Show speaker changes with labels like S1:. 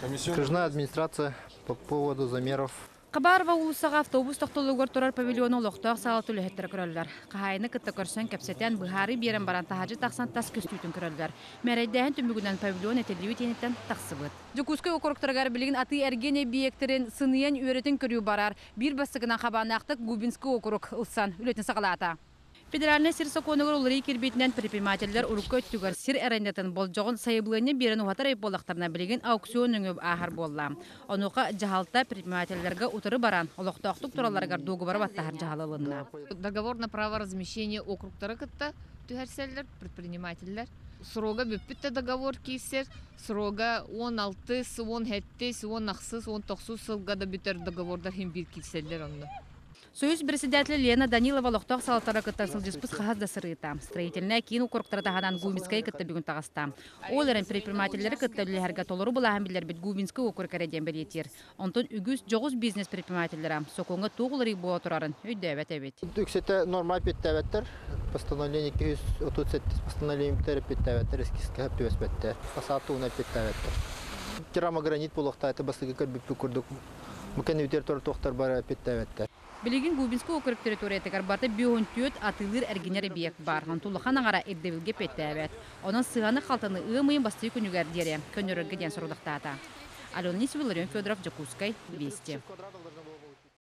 S1: Окружная администрация по поводу замеров.
S2: Хабарова уулуссаҕа автобус тохтолугар турар павильону олохтоох саалата үлэһиттэрэ көрөллөр. Хаһаайыны кытта көрсөн кэпсэтэн, быһаарыы биэрэн баран таһырдьа тахсан тас көстүүтүн көрөллөр. Мээрэйдээһин түмүгүнэн павильон этиллибит иэниттэн тахсыбыт. Дьокуускай округтарыгар билигин атыы-эргиэн эбийиэктэрин сыныйан үөрэтэн көрүү барар. Биир бастакынан хабааннаахтык Губинский округ ылсан үлэтин саҕалаата. Федеральнай сир сокуонугар уларыйыы кирбиитинэн предпринимателлэр урукку өттүгэр сир арендатын болдьоҕун сайабылыанньа биэрэн уһатар эбит буоллахтарына, билигин аукцион өҥө ааһар буолла. Онуоха дьаһалта предпринимателлэргэ утары баран, олохтоохтук туралларыгар дуогубары баттаһар дьаһал ылынна.
S3: Договор на право размещения округтары кытта түһэрсэллэр предпринимателлэр. Срога бүппүт да договор киирсэр, срога 16, 17, 18, 19 сылга да бүтэр договордар иһин биир киирсэллэр онно.
S2: Союз председателэ Лена Данилова олохтоох салалталары кытта сылдьыспыт хаһыс да сырыыта. Строительнай киин укуруктары таһынан Губинскай кытта бүгүн таҕыста. Ол эрэн предпринимателлэри кытта үлэлэһэргэ толору былааһын биллэрбит Губинскай уокурук эрэ диэн бэлиэтиир. Онтон үгүс дьоҕус бизнес предпринимателлэрэ сокуоҥҥа туох уларыйыы буола турарын өйдөөбөт эбит.
S1: Үксэтэ норма эппиэттээбэттэр. Постановление 237 постановлениетер эппиэттээбэттэр, эскизкэ түбэспэттэр. Фасад тугуна эппиэттээбэттэр. Керамогранит буолуохтаах, бастакы көрбүппүт курдук. Бу кэннибитигэр турар туохтар бары эппиэттээбэттэр.
S2: Билигин Губинскай округ территориятыгар барыта 54 атыылыыр-эргинэр эбийиэк баар. Онтон улахан аҥара ирдэбилгэ эппиэттээбэт. Онон сыһыаны-халтаны ыам ыйын бастакы күнүгэр диэри көннөрөргө диэн сорудахтаата. Алена Несвиларион Федоров, Дьокуускай, Вести.